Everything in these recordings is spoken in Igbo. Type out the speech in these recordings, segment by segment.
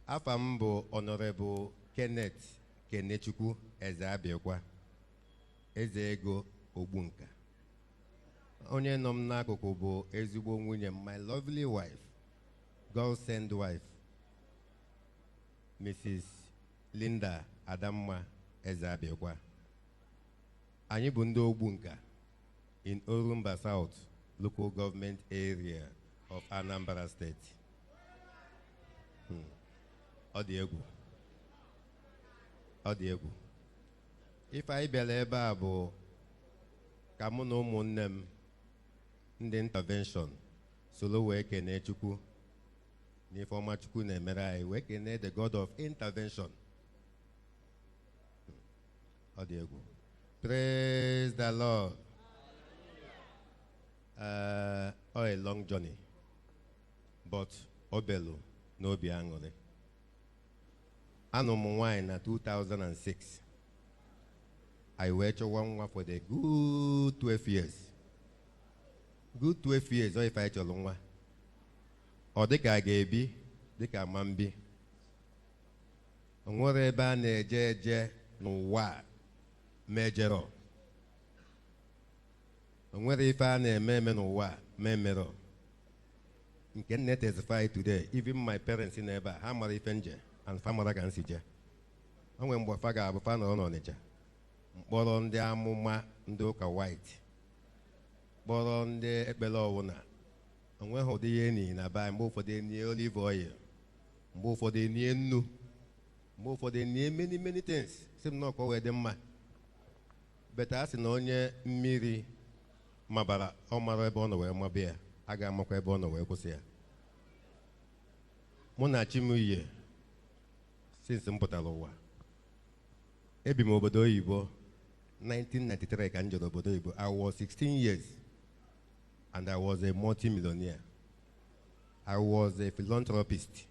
Afa m bụ Honorable Kenneth Kenechukwu Ezeabiekwa, Eze Ego Ogbunka. Onye nọ m n'akụkụ bụ ezigbo nwunye m, my lovely wife, God send wife, Mrs. Linda Adamma Ezeabiekwa. Anyị bụ ndị Ogbunka in Orumba South Local Government Area of Anambra State. Ọ dị egwu. Ọ dị egwu. Ife anyị bịara ebe a bụ ka mụ na ụmụnne m ndị intervention soro wee kenee Chukwu n'ife ọma Chukwu na-emere anyị, wee kenee the God of intervention. Ọ dị egwu. Praise the Lord. Ọ a long journey, but ọ belu n'obi aṅụrị. Anụ m nwaanyị na 2006. I wee chọwa nwa for the good 12 years. Good 12 years, ọ ife anyị chọrọ nwa. Ọ dịka a ga-ebi, dịka ama mbi. O nwere ebe a na-eje eje n'ụwa a mejọrọ. O nwere ife a na-eme eme n'ụwa a memerọ. Nke m na-testify today, even my parents nọ ebe a, ha mara ife nje and fa mara ka m si je. O nwere mgbe fa ga-abụ fa nọrọ n'Ọnịcha, mkpọrọ ndị amụma ndị ụka white, kpọrọ ndị ekpere ọwụna. O nweghị ụdị ihe enyi na be anyị. Mgbe ụfọdụ enyi olive oil, mgbe ụfọdụ enyi nnu, mgbe ụfọdụ enyi many many things, si m na ọkọ wee dị mma. Beta a sị na onye mmiri mabara, ọ mara ebe ọ nọ wee maba ya, a ga-amakwa ebe ọ nọ wee kwụsị ya. Mụ na chi m yie since m pụtara ụwa. Ebi m obodo oyibo. 1993 ka m jere obodo oyibo. I was 16 years and I was a multimillionaire. I was a philanthropist,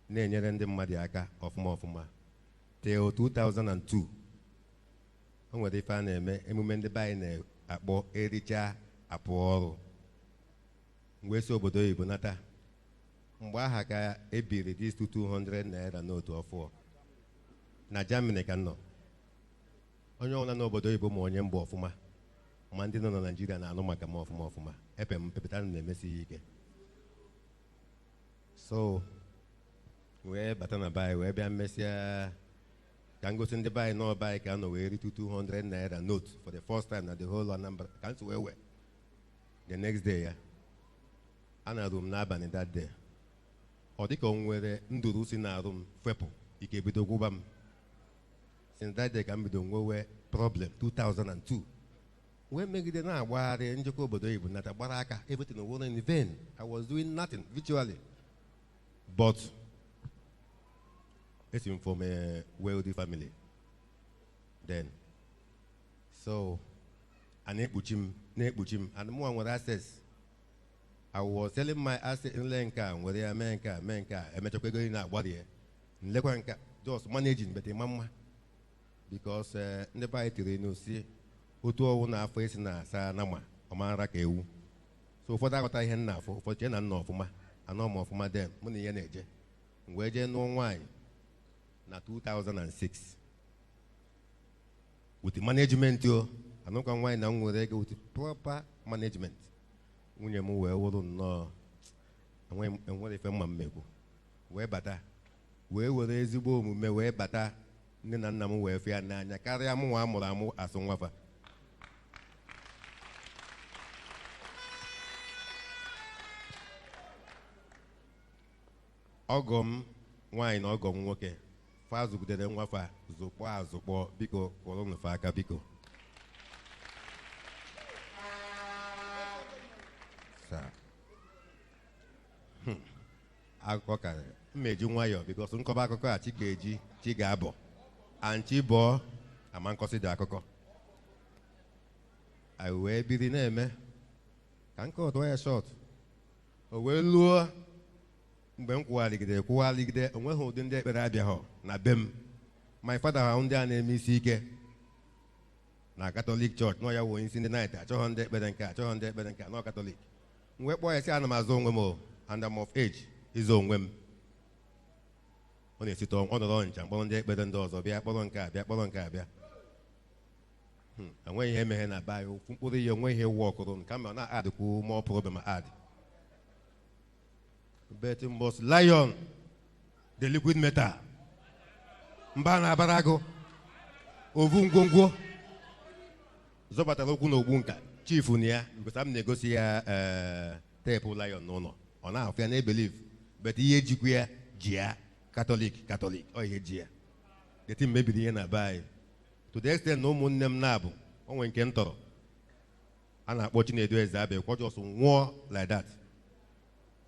na-enyere ndị mmadụ aka ọfụma ọfụma till 2002. O nwere ife a na-eme, emume ndị be anyị na-akpọ ericha apụ ọrụ. Mgbe si obodo oyibo nata, mgbe aha ka ebiri this 200 naira n'otu ọfụọ na Germany ka m nọ. Onye ọbụla n'obodo oyibo ma onye mbụ ọfụma, ma ndị nọ na Naịjirịa na-anụ maka m ọfụma ọfụma. Epe m pepụta na-emesi ya ike, so wee bata na be anyị, wee bịa mmesịa ka m gosi ndị be anyị nọ be anyị ka a nọ wee ritu 200 naira note for the first time na the whole Anambra. Ka m si wee wee the next day ya, anarụ m n'abalị that day, ọ dịka o nwere nduru si na-arụ m fepụ ike, bido gwụba m. Since that day ka m bido nwewe problem. 2002 wee megide na-agbagharị njikọ obodo oyibo nata gbara aka, everything was in vain. I was doing nothing virtually, but esi m from a wealthy family then, so a na-ekpuchi m, na-ekpuchi m, and mụnwa nwere access. I was selling my asset, nle nke a nwere ya, mee nke a, mee nke a, emechakwa ego niile agbarie, nlekwa nke a, just managing. But ịma mma because ndị be anyị tiri inu si otu ọwụ na afọ esi na-asa nama ọmara ka ewu. So ụfọdụ aghọta ihe nna afọ, ụfọdụ chee na nna ọfụma anọ m ọfụma. Then mụ na ihe na-eje, m wee jee nụọ nwaanyị na 2006 with management. O anụkwa nwaanyị na m nwere ego with proper management. Nwunye m wee wụrụ nnọọ enwere ife mma mmegbu, wee bata, wee were ezigbo omume wee bata. Nne na nna m wee fụ ya n'anya karịa mụ nwa amụrụ amụ asụ nwafa. Ọgọ m nwaanyị na ọgọ m nwoke fa zụgidere nwafa, zụkpọ azụkpọ. Biko kụrụ fa aka, biko. Sa. Akụkọ karịrị m eji nwayọọ because nkọba akụkọ a, chi ga-eji, chi ga-abọ and chi bọọ ama nkọsị dị akụkọ. Anyị wee biri na-eme ka nke ọtọ ya short. O wee luo mgbe m kwụgharịgide kwụgharịgide, onweghị ụdị ndị ekpere abịaghọ na be m. My father ha ndị a na-eme isi ike na Catholic Church nọ ya wụ onye isi ndị knight, achọghọ ndị ekpere nke, achọghọ ndị ekpere nke nọ Catholic. M wee kpọọ ya sị, ana m azụ onwe m o, and I'm of age ịzụ onwe m. Ọ na-esite ọ nọrọ ncha mkpọrọ ndị ekpere ndị ọzọ bịa kpọrọ nke a bịa kpọrọ nke a bịa. Enweghị ihe meghe na be anyị, okwu mkpụrụ ihe onweghị ihe wụ ọkụrụ kama ọ na-adịkwu more problem add. But mbọs lion the liquid metal mba na-abara agụ ovu ngwongwo zọbatara okwu na ogbu nka chifu na ya because m na-egosi ya teepu lion n'ụlọ ọ na-afụ ya na-ebelieve, but ihe jikwa ya ji ya Catholic Catholic ọ ihe ji ya the thing mebiri ihe na be anyị to the extent na ụmụnne m na-abụ onwe nke m tọrọ a na-akpọ Chinedu Eze Abịakwa just nwụọ like that.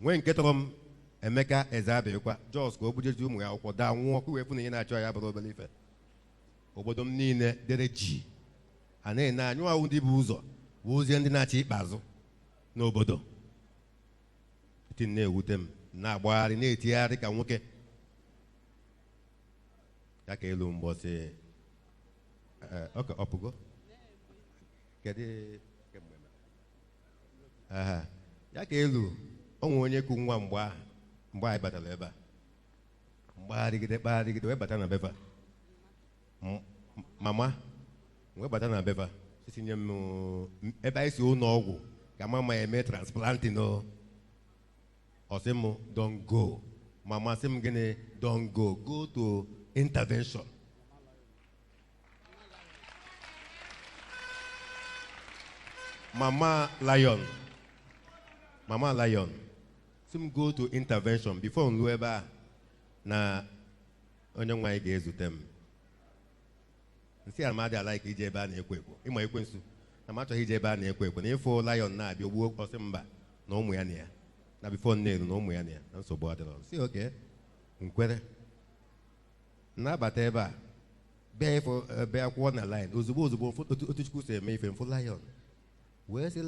Nwee nke tọrọ m Emeka Eze Abịakwa just ka o bujezi ụmụ ya akwụkwọ daa nwụọ ka wee fụ na ihe na-achọ ya bụrụ obere ife. Obodo m niile dere ji a na-ene anyụ ahụ ndị bụ ụzọ wụzie ndị na-achị ikpeazụ n'obodo ti na-ewute m na-agbagharị na-etigharị ka nwoke ya ka elu mbọsị ọpụgo kedu kemgbe aha ya ka elu onwe onye ku nwa mgbe ahụ mgbe anyị batara ebe a mgbagharịgide kpagharịgide wee bata na befa mama wee bata na befa sisi nye m ebe anyị si ụlọ ọgwụ ka mama eme transplanting o. Ọ sị m don't go. Mama sị m gịnị? Don't go, go to intervention. Mama lion, mama lion sị m go to intervention before m ruo ebe a na onye nwe anyị ga-ezute m. Nsị a ma adị alaik ije ebe a na-ekwo ekwo ịma ekwensu na m achọghị ije ebe a na-ekwo ekwo na ịfụ lion na-abịa ogbuo ọsị mba na ụmụ ya na ya na before nne-eru na ụmụ ya na ya na nsogbu adịrọ. Sị oke nkwere nnabata ebe a bịa ịfụ bịa kwụọ na line ozugbo ozugbo otu Chukwu si eme ife mfụ lion wee sị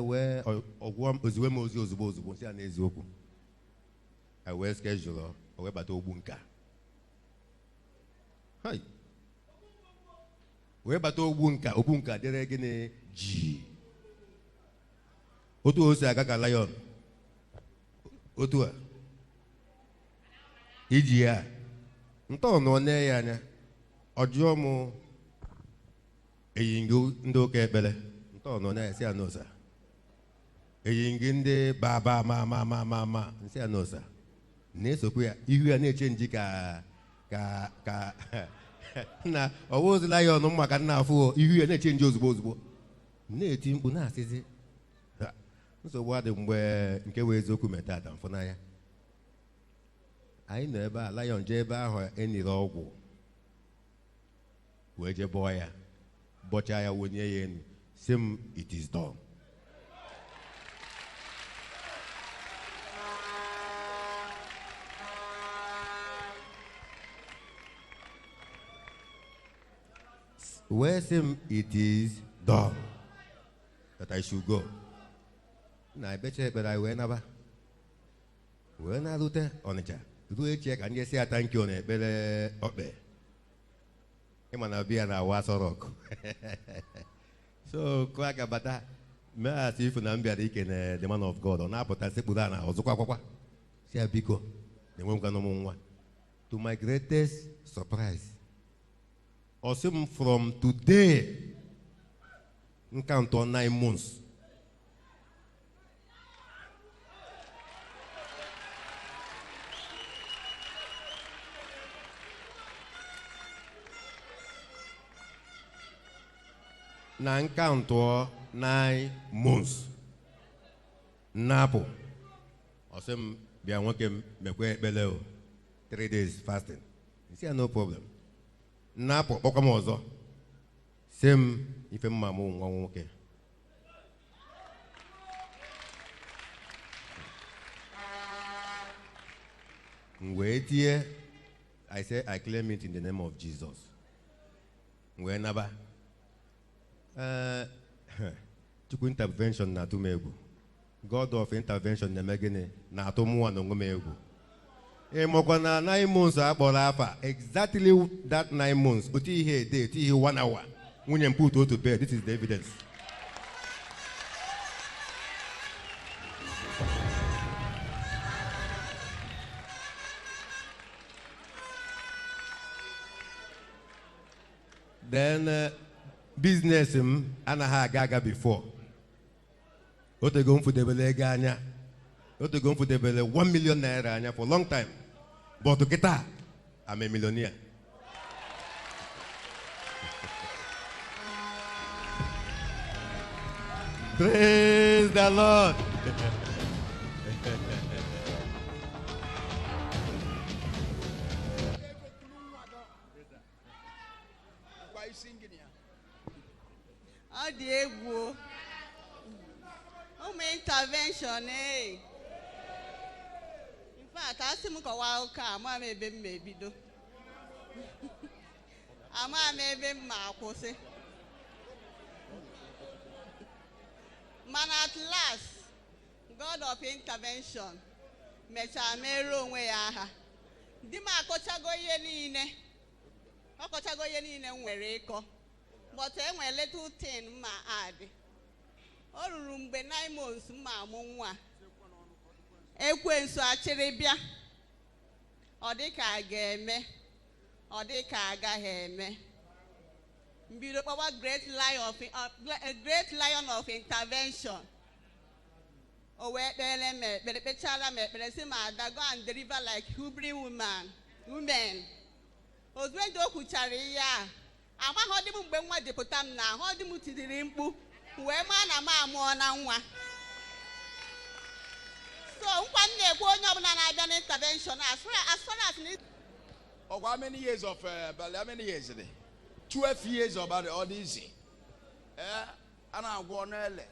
wee ọgwụọ m oziwe m ozi ozugbo ozugbo nsị ya n'eziokwu wee schedule o wee bata ogbu nka. Hai. Wee bata ogbu nka ogbu nka dere gịnị ji otu o si aga ka lion otu a iji ya ntọ nọ nee ya anya ọ jụọ m eyi ngị ndị ụka ekpere ntọ nọ nee ya sị ya n'ụsa eyi ngị ndị ba ba ma ma ma ma ma nsị ya n'ụsa na-esokwu ya ihu ya na-eche nji ka ka ka na ọwụzi lion maka nna afụ ihu ya na-eche nji ozugbo ozugbo na-eti mkpu na-asịzi nsogbu adị mgbe nke wee eziokwu metata mfụnanya anyị nọ ebe a lion jee ebe ahụ eniri ọgwụ wee jee bọọ ya bọchaa ya wonye ya enu sị m it is done. Wee sị m it is done that I should go. Na ebecha ekpere anyị wee naba wee na-arute Ọnịcha ruo echi ka ndị si ata nkio na ekpere okpe ịma na biya na awa Aso Rock. So kụọ aka bata mee asị ifu na m bịara ikene the man of God ọ na-apụta sekpuru a na ọzọkwa akwakwa si ya biko na-enwe nkwanụ m nwa. To my greatest surprise ọ sị m from today nka ntọ 9 months na nka ntụọ 9 months nnapụ ọ sị m bịa nwoke m mekwa ekpere o 3 days fasting nsị ya no problem. Nnapụ kpọkwa m ọzọ sị m ife mma m nwa nwoke m wee tie I say I claim it in the name of Jesus. M wee naba. Chukwu intervention na-atụ m egwu. God of intervention na-eme gịnị na-atụ mụnwa na onwe m egwu. Ị makwa na 9 months a kpọrọ afa exactly that 9 months otu ihe a day otu ihe 1 hour nwunye m put to bed. This is the evidence. Then business m anaghị aga aga before. Otego m fudebere ego anya, otego m fudebere 1 million naira anya for long time, but kịta I'm a millionaire. Praise the Lord. Why you singing here? Ọ dị egwu o. Ụmụ intervention ee. In fact, asị m kọwaa ụka, ama m ebe m ma ebido, ama m ebe m ma akwụsị. Mana at last, God of intervention mechaa mere onwe ya aha. Di m akọchago ihe niile, ọ kọchago ihe niile m nwere ịkọ, but enwere little thing ma add. O ruru mgbe 9 months m ma amụ nwa, ekwensu achịrị bịa. Ọ dị ka a ga-eme, ọ dị ka agaghị eme. Mbido kpọwa great lion of intervention. O wee kpere m ekpere, kpechara m ekpere, sị m, "Ada, go and deliver like Hebrew women." Ozugbo ndị o kwuchara ihe a, amaghị dị m mgbe nwa jepụta m na ahụ dị m, tiri mkpu wee maa na m amụọ na nwa. So nkwa m na-ekwu, onye ọbụla na-abịa na intervention, as far as na Oh, how many years of but how many years is it? 12 years of about all easy. Eh, ana agwọ n'ele.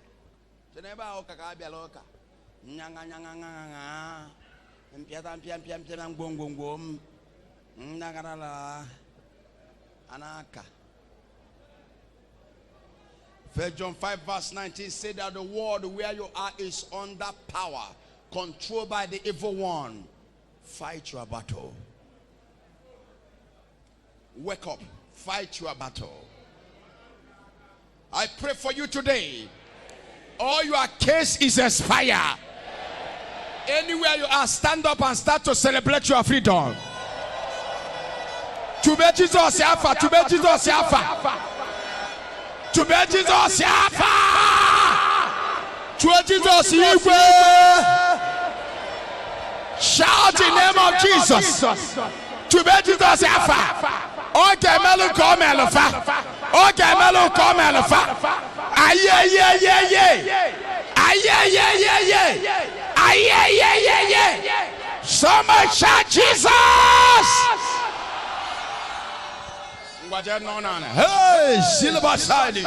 Chenebe ahụ ka abịala ụka. Nyanga nyanga nyanga nga. Mpịata mpịa mpịa mpịa ngwongwo m. Ndagarala. Anaka. First John 5 verse 19 say that the world where you are is under power, controlled by the evil one. Fight your battle. Wake up, fight your battle. I pray for you today. All your case is expired. Anywhere you are, stand up and start to celebrate your freedom. Tube Jesus Alpha, tube Jesus Alpha. Tube Jesus Alpha. Tube Jesus Igwe. Shout the name of Jesus. Tube Jesus Alpha. Ọ ga-emelụ ka ọ melụ fa. Ọ ga-emelụ ka ọ melụ fa. Ayeyeyeye. Ayeyeyeye. Ayeyeyeye. Somebody shout Jesus. Hey, Silver Side.